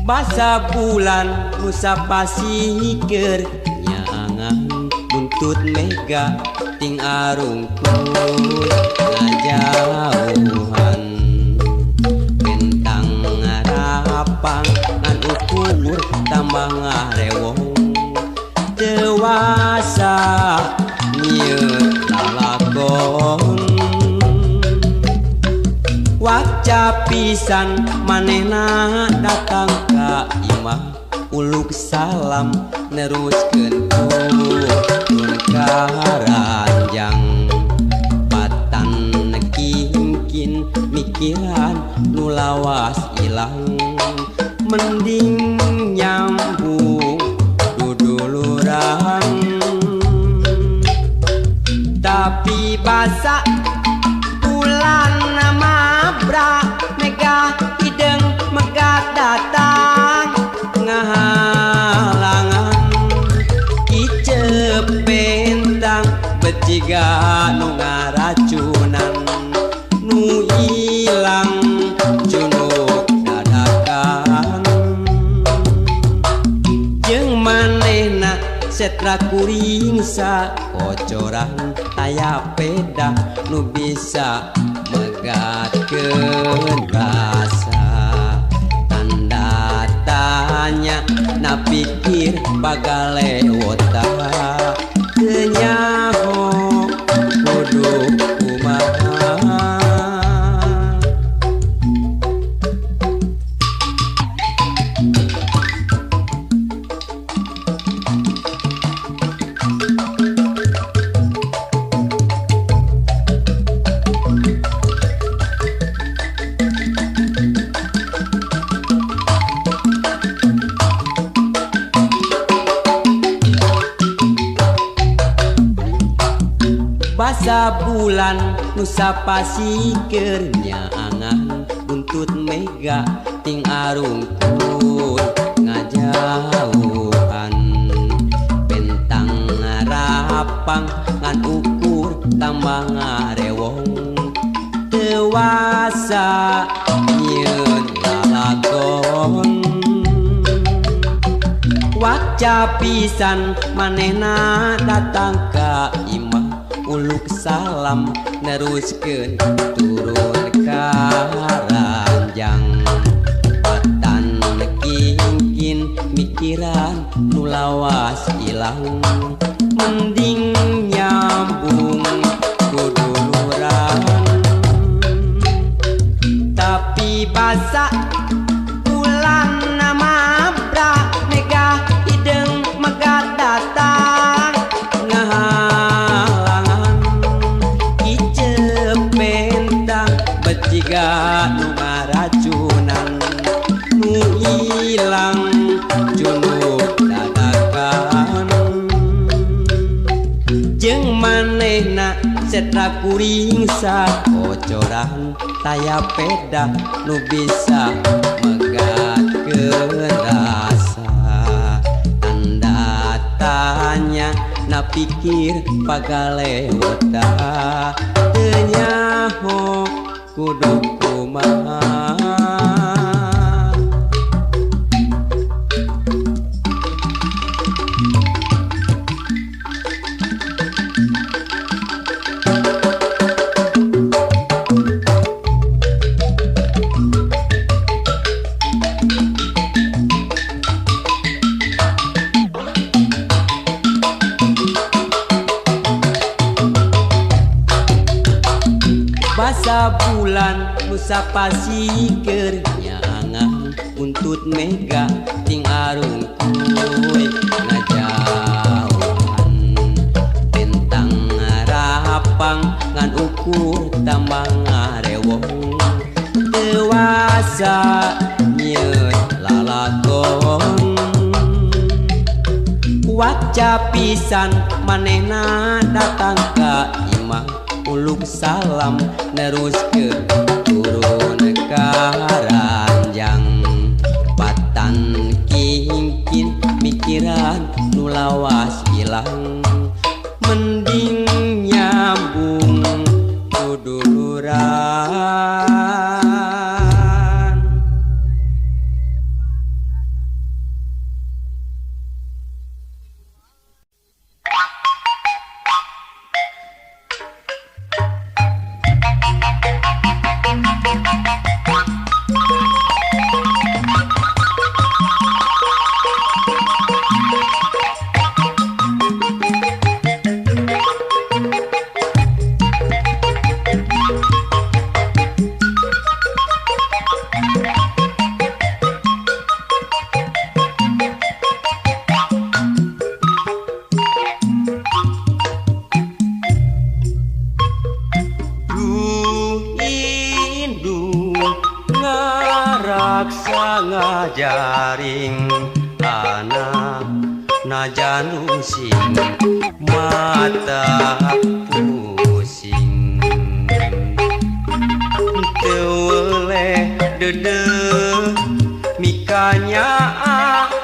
Basa bulan nusa pasikeun nyaangan buntut mega ting arungkut ngajauhan bentang ngarapang ngan ukur tambah ngarewong dewasa nyieun lalakon waca pisan manehna datang ka imah uluk salam neruskeun turun ka ranjang patan kingkin mikiran nu lawas ilang mending nyambung duduluran tapi basa bulan mabra mega hideng megat datang ngahalangan kicep bentang beciga nu ngaracunan nu ilang cunuk dadakan jeung manehna setra kuring sakocoran aya peda nu bisa megatkeun rasa tanda tanya na pikir bagalewota teu nyaho kudu kumaha. Basa bulan nusa pasikeun nyaangan buntut mega ting arungkut ngajauhan bentang ngarapang ngan ukur tambah ngarewong dewasa nyieun lalakon waca pisan manehna datang ka imah uluk salam neruskeun turun ka ranjang patan kingkin mikiran nu lawas ilang mending nyambung kuduluran tapi basa bulan mabra mega hideng megat datang ngahalangan kicep bentang beciga nu ngaracunan nu ilang cunuk dadakan jeung manehna setra kuring sakocoran taya peda nu bisa megatkeun rasa tanda tanya na pikir pagalewota teu nyaho kudu kumaha. Basa bulan nusa pasikeun nyaangan buntut mega ting arungkuy ngajauhan bentang ngarapang ngan ukur tambah ngarewong dewasa nyieun lalakon waca pisan manehna datang ka imah uluk salam neruskeun turun ka ranjang patan kingkin mikiran nu lawas ilang mending nyambung kuduluran. Ngaraksa ngajaring anak najan rungsing mata pusing. Teu weleh deudeuh mikanya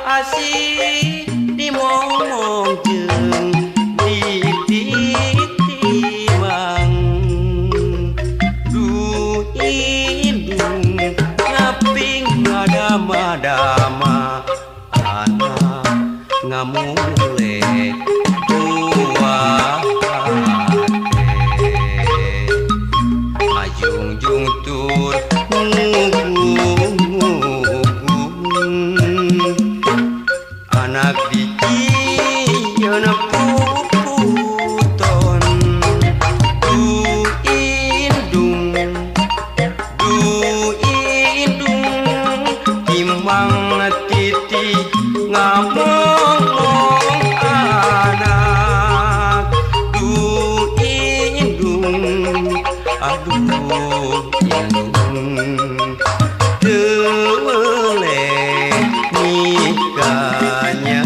asih dimomong jeung dititimang. Duh indung ngaping ngadama-dama anak ngamule buah hate. Ngajungjung tur ngugung anak dijieun puputon. Duh indung, duh indung timang titi ngamongong anak. Duh indung, aduh indung teu weleh nikahnya.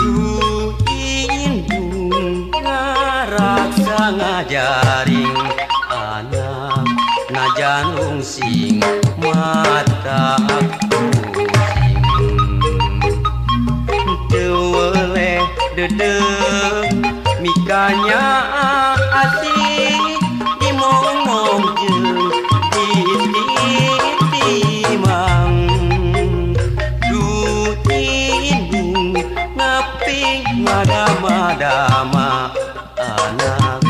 Duh indung ngaraksa ngajaring anak najan rungsing mata pusing. Teu weleh deudeuh mikanya asih dimomong jeung dititimang. Duh indung ngaping ngadama-dama anak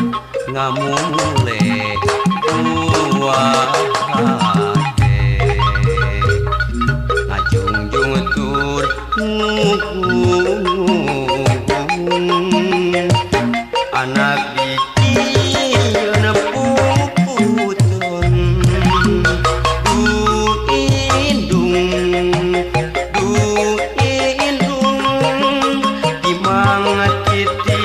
ngamumule buah hate. Ngajungjung tur ngugung anak dijieun puputon. Duh indung, duh indung timang titi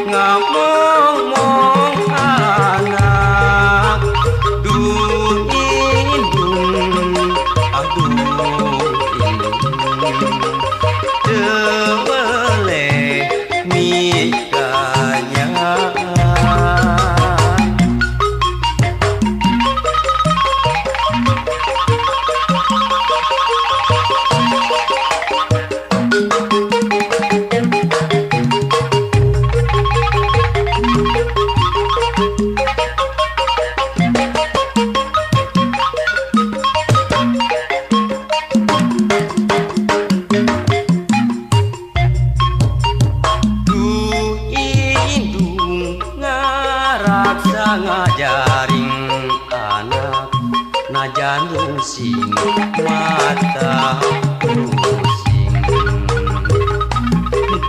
ngamongong anak. Duh indung, aduh indung teu weleh mikanya. Duh indung ngaraksa ngajaring anak najan rungsing mata pusing.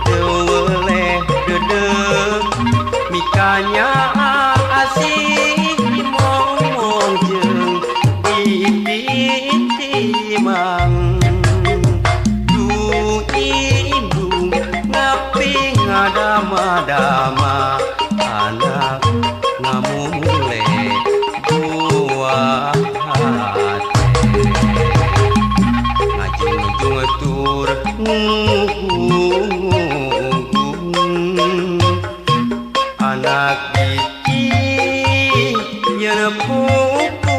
Teu weleh deudeuh mikanya asih dimomong jeung dititimang. Duh indung ngaping ngadama-dama anak ngamumule buah hate. Ngajungjung tur ngugung anak dijieun puputon.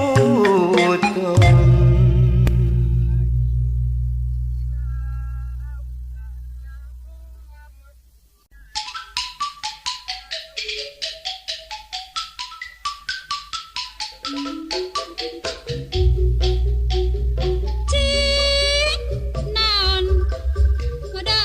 Cik naon kuda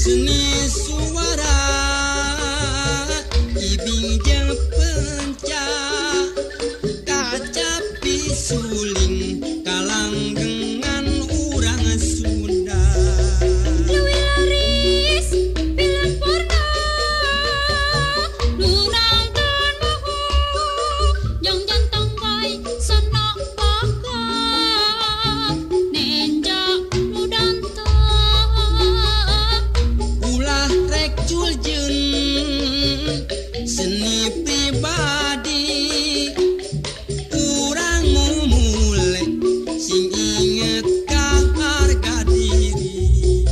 Seni suara ibing jeung pencak kacapi suling kalanggengan urang Sunda. Leuwih laris film porno nu nangton moho jang jantang bae senok bakat nenja nu danta. Ulah rek culjeun seni pribadi urang mumule sing inget ka harga diri.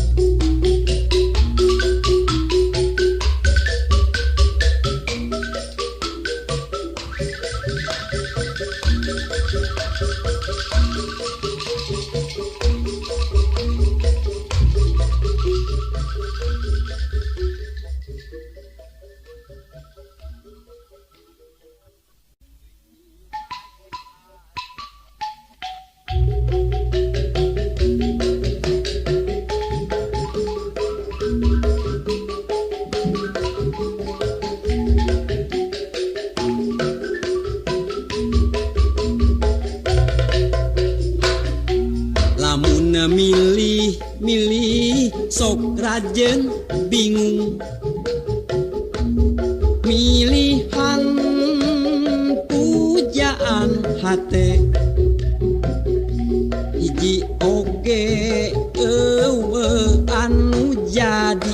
Lamun milih-milih sok rajen bingung milihan pujaan hate hiji oge eueuh anu jadi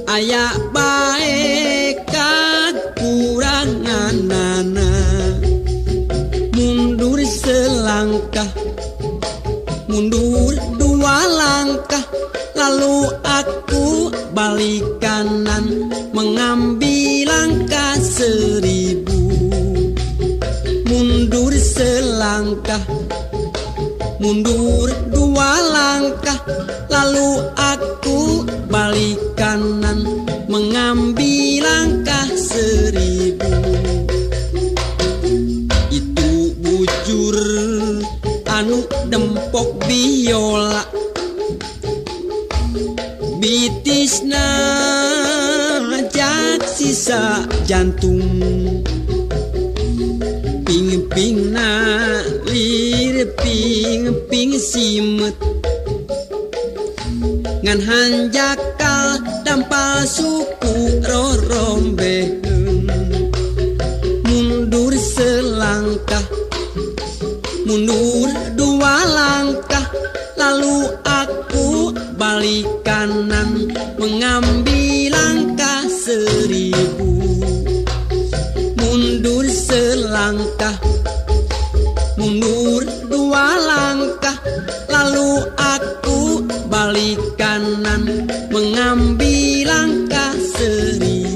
aya bae kakuranganana. Mundur selangkah, mundur dua langkah, lalu aku balik kanan mengambil langkah 1000. Mundur selangkah, mundur dua langkah, lalu aku balik kanan mengambil langkah 1000. Itu bujur anu dempok biola bitisna jak sisa jantung ping-pingna lir ping-ping simet ngan hanjakal dampal suku rorombeheun. Mundur selangkah, mundur dua langkah, lalu aku balik kanan mengambil langkah 1000. Mundur selangkah, mundur dua langkah, lalu aku balik kanan mengambil langkah 1000.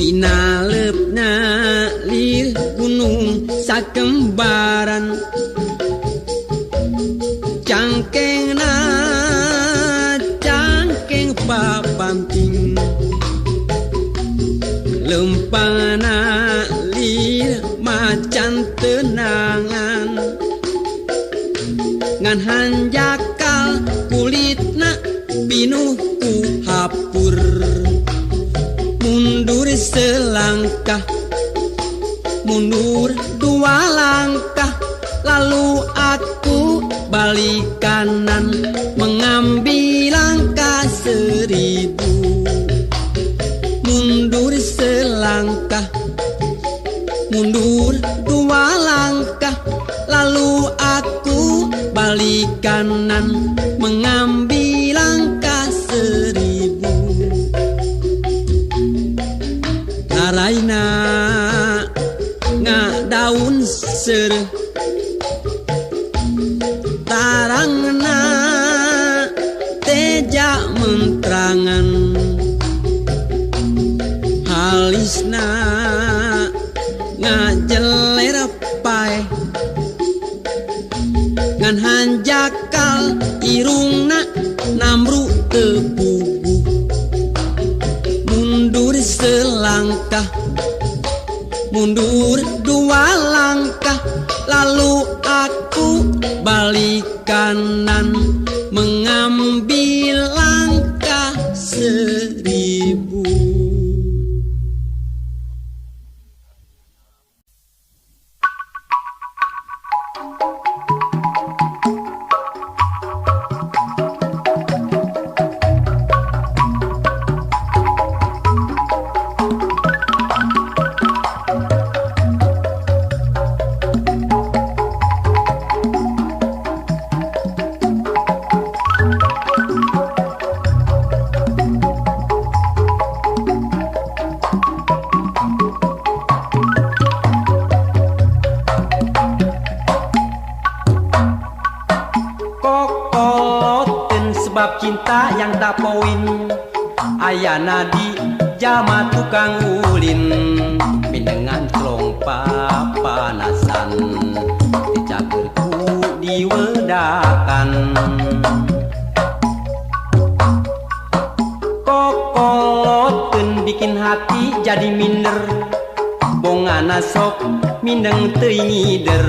Pinalepna lir gunung sakembaran cangkengna cangkeng papanting lempangna lir macan tenangan ngan hanjakal kulitna pinuh ku hapur. Mundur selangkah, mundur dua langkah, lalu aku balik kanan mengambil langkah 1000. Mundur selangkah, mundur dua langkah, lalu aku balik kanan mengambil langkah 1000. Karaina ngada Mundur dua langkah, lalu aku balik kanan, mengambil langkah 1000. Sebab cinta yang tak poin, ayana di jalma tukang ulin, mindengan clong papanasan, dicagerku diwedakan. Kokoloteun bikin hati jadi minder, bongana sok mindeng teuing ngider,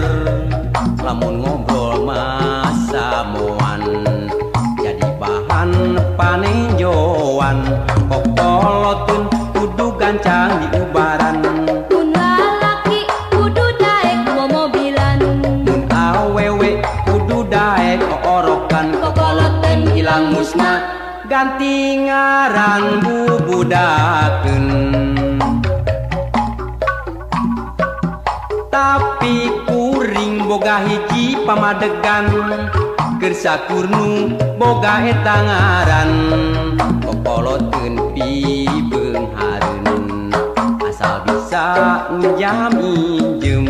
lamun ngobrol masamoan bahan panenjoan. Kokoloteun kudu gancang diubaran, mun lalaki kudu daek momobilan, mun awewe kudu daek oorokan. Kokoloteun hilang musna ganti ngaran bubudakeun. Tapi kuring boga hiji pamadegan, keur sakurnu boga eta ngaran. Kokoloteun pibeunghareun, asal bisa njam injem.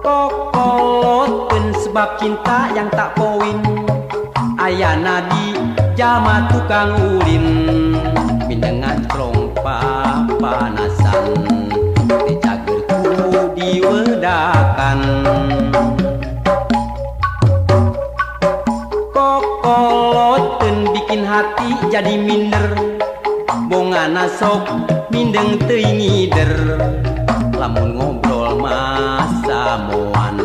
Kokoloteun sebab cinta yang tak poin, ayana di jalma tukang ulin, mindengan clong papanasan, dicagerku diwedakan. Kokoloteun bikin hati jadi minder, bongana sok mindeng teuing ngider, lamun ngobrol masamoan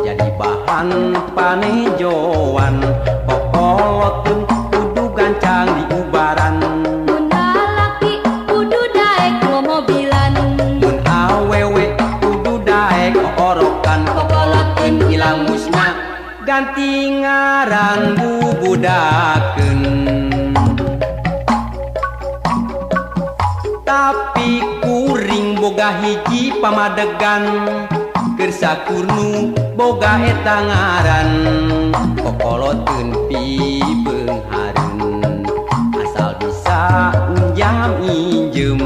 jadi bahan panejoan. Kokoloteun kudu gancang diubaran, mun lalaki kudu daek momobilan, mun awewe kudu daek oorokan. Kokoloteun hilang musna ganti ngaran bubudakeun. Tapi kuring boga hiji pamadegan, keur sakurnu boga eta ngaran. Kokoloteun pibeunghareun, asal bisa njam injem.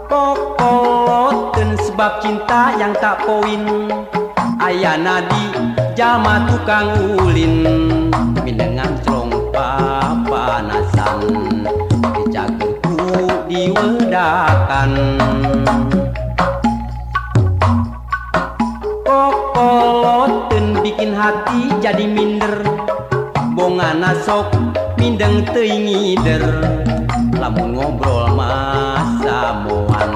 Kokoloteun sebab cinta yang tak poin, ayana di jalma tukang ulin, mindengan clong papanasan, dicagerku diwedakan. Kokoloteun bikin hati jadi minder, bongana sok mindeng teuing ngider, lamun ngobrol masamoan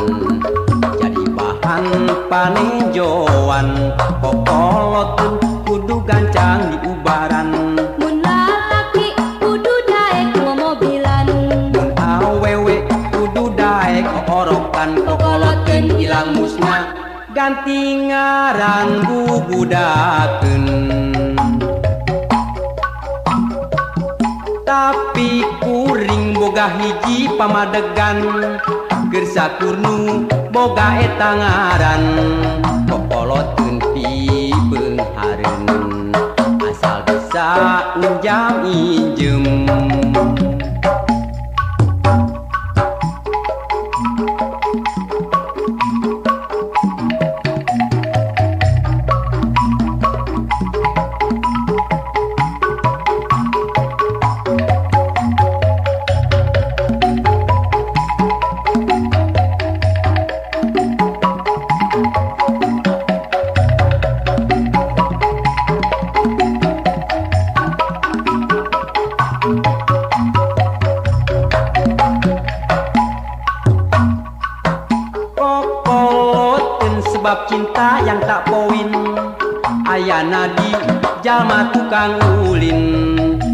jadi bahan panenjoan. Kokoloteun kudu kudu gancang diubaran. Mun lalaki kudu daek momobilan. Mun awewe kudu daek orokan. Kokoloteun ilang musna ganti ngaran bubudakeun. Tapi kuring boga hiji pamadegan, keur sakurnu boga eta ngaran. Kokoloteun pibeunghareun asal bisa unjam injem. Sebab cinta yang tak poin, ayana di jalma tukang ulin.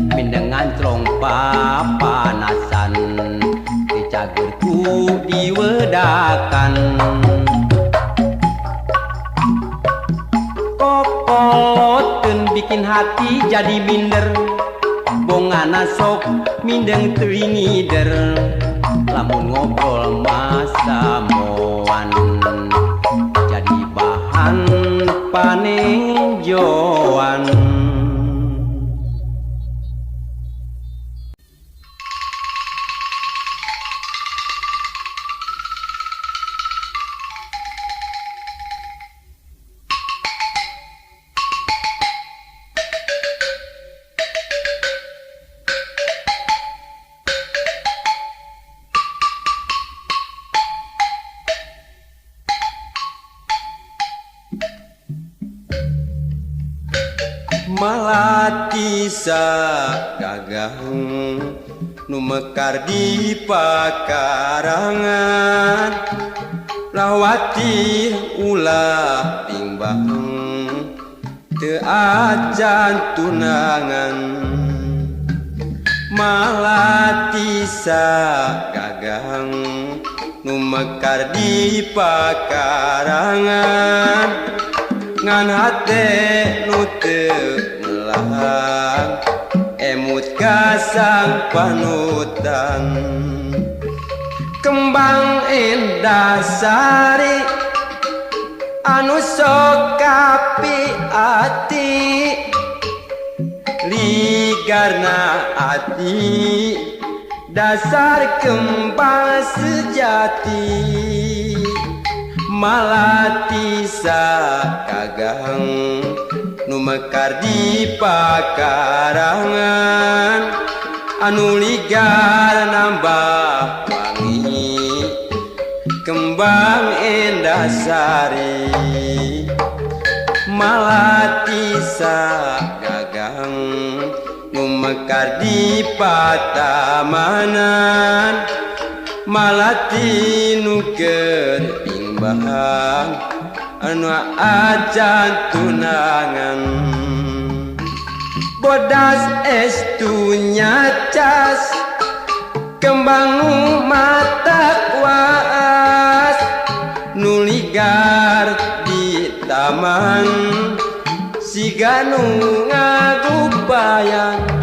Mindengan trong papanasan, dicagerku diwedakan. Kokoloteun bikin hati jadi minder, bongana sok mindeng teuing ngider. Lamun ngobrol masamoan jadi bahan panenjoan. Malatisa gagang nu mekar di pakarangan, lawati ulah bimbang teu acan tunangan. Malatisa gagang nu mekar di pakarangan, ngan hate nu teu melang emut ka sang panutan. Kembang endah sari anu sok kapi ati, ligarna ati dasar kembang sejati. Malatisa kagang nu mekar di pakarangan, anu ligar nambah wangi kembang endah sari. Malatisa gagang nu mekar di patamanan, malati nu keur bimbang anu acan tunangan. Bodas estu nyacas kembang nu mata kuas, nu ligar di taman siga nu ngagubayan.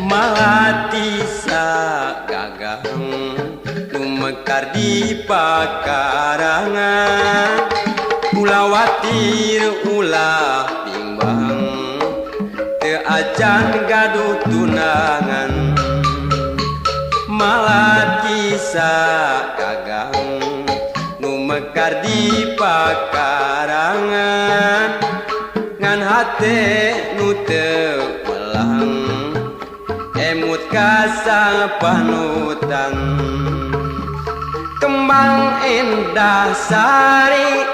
Malatisa gagang nu mekar di pakarangan, ulah watir ulah bimbang teu acan gaduh tunangan. Malatisa gagang nu mekar di pakarangan ngan hate nu teu melang emut ka sang panutan. Kembang endah sari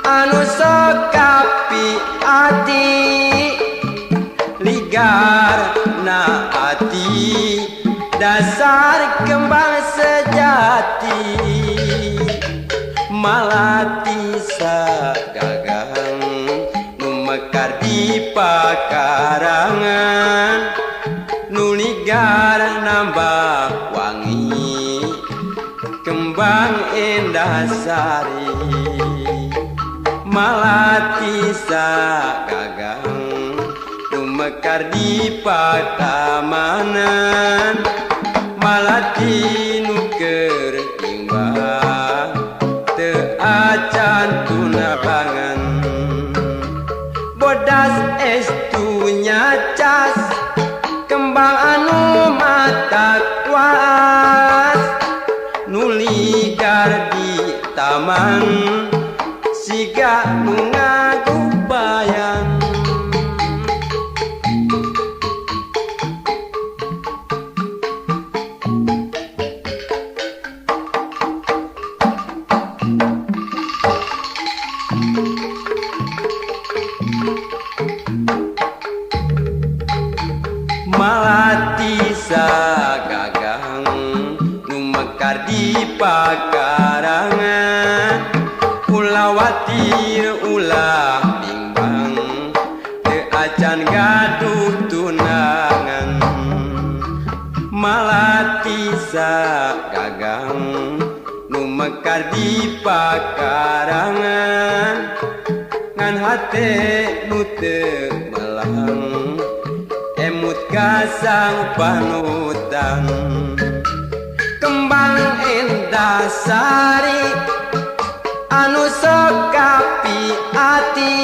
anu sok kapi ati ligar na ati dasar kembang sejati. Malati sagagang nu mekar di pakarangan nu ligar nambah wangi kembang endah sari. Malati sagagang nu mekar di patamanan malati nu keur timbang teu acan tunapangan. Bodas estu nyacas kembang anu mata kuas nu ligar di taman siga nu ngagubayan. Malati sagagang nu mekar di pakarangan ulah watir ulah bimbang teu acan gaduh tunangan. Malati sagagang nu mekar di pakarangan ngan hate nu teu melang emut ka sang panutan. Kembang endah sari anu sok kapi ati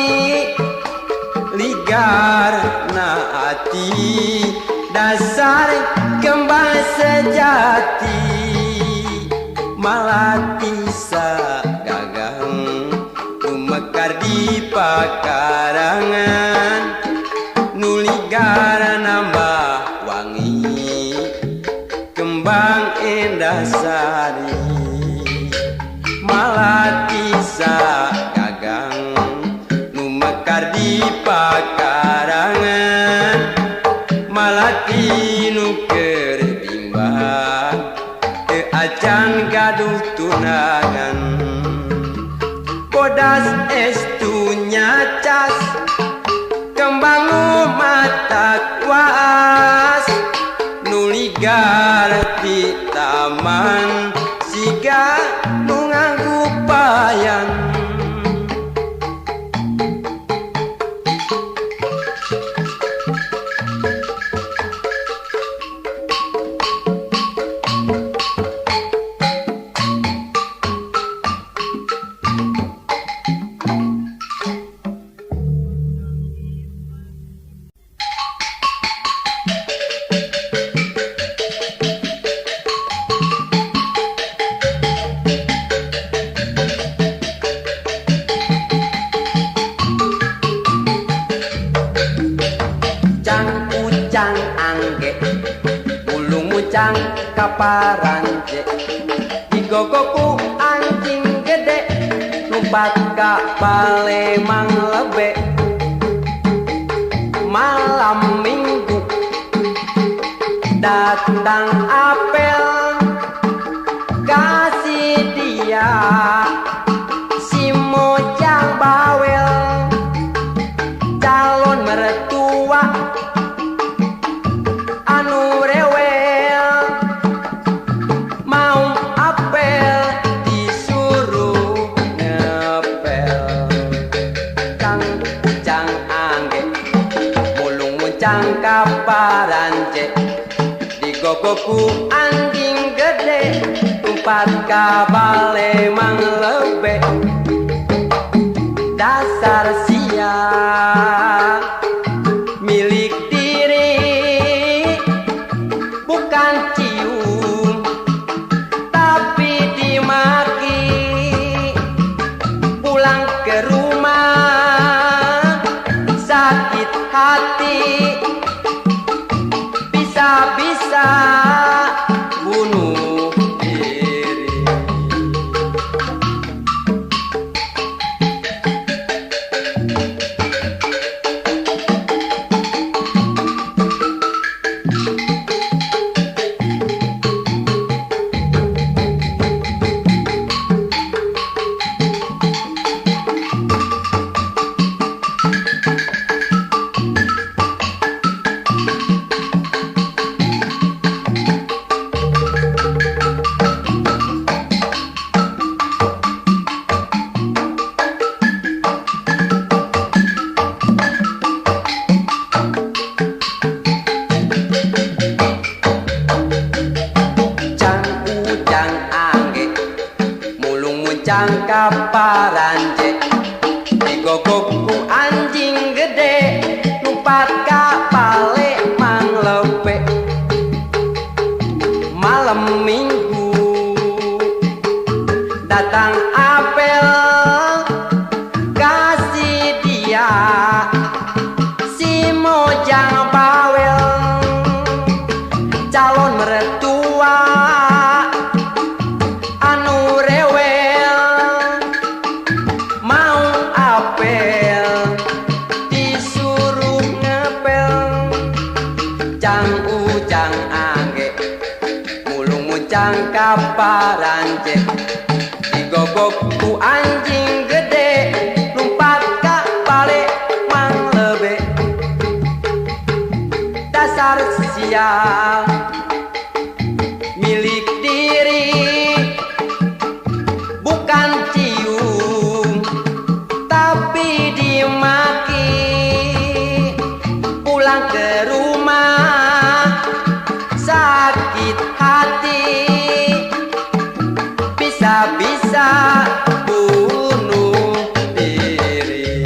ligar na ati dasar kembang sejati. Malati sagagang nu mekar di pakarangan nu ligar nambah wangi kembang endah sari. Malati sagagang nu mekar di pakarangan malati nu keur bimbang teu acan gaduh tunangan. Bodas estu nyacas kembang nu mata kuas nu ligar di taman siga nu ngagupayan. Kaparanje digogoku anjing gede lumpat ka Palembang lebe. Malam minggu datang apel kasih dia si mojang bawel calon mertua anu rewel mau apel disuruh ngepel. Cang cang angge mulung muncang kaparanje digogoku anjing gede tumpat ka Balemang lebe. Dasar sia milik diri bukan cium tapi dimaki. Bisa-bisa bunuh diri. Muncang kaparanje, digogok ku anjing gede, lumpat ka pale manglepe. Malam minggu datang apel, kasih dia si Mojang bawel, calon mertua anu rewel, mau apel disuruh ngepel. Cang ujang angge, mulung muncang kaparanje, digogok ku anjing gede, lumpat ka pale manglebe. Dasar sial milik diri, bukan cium tapi dimaki. Pulang ke rumah sakit hati, bisa-bisa bunuh diri.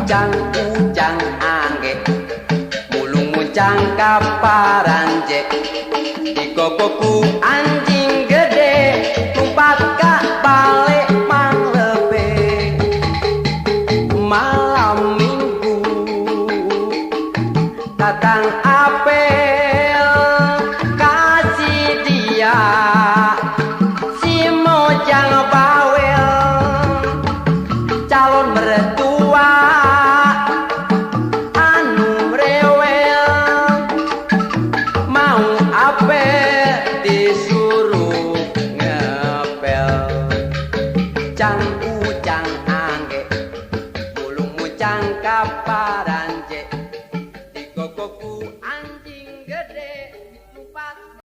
Cang ujang angge, mulung muncang kaparanje, digogok ku anjing gede, lumpat ka bale manglebe. Malam minggu datang apel, kasih dia si Mojang bawel, calon mertua anu rewel, mau apel disuruh ngepel. Cang ujang angge, mulung muncang kaparanje.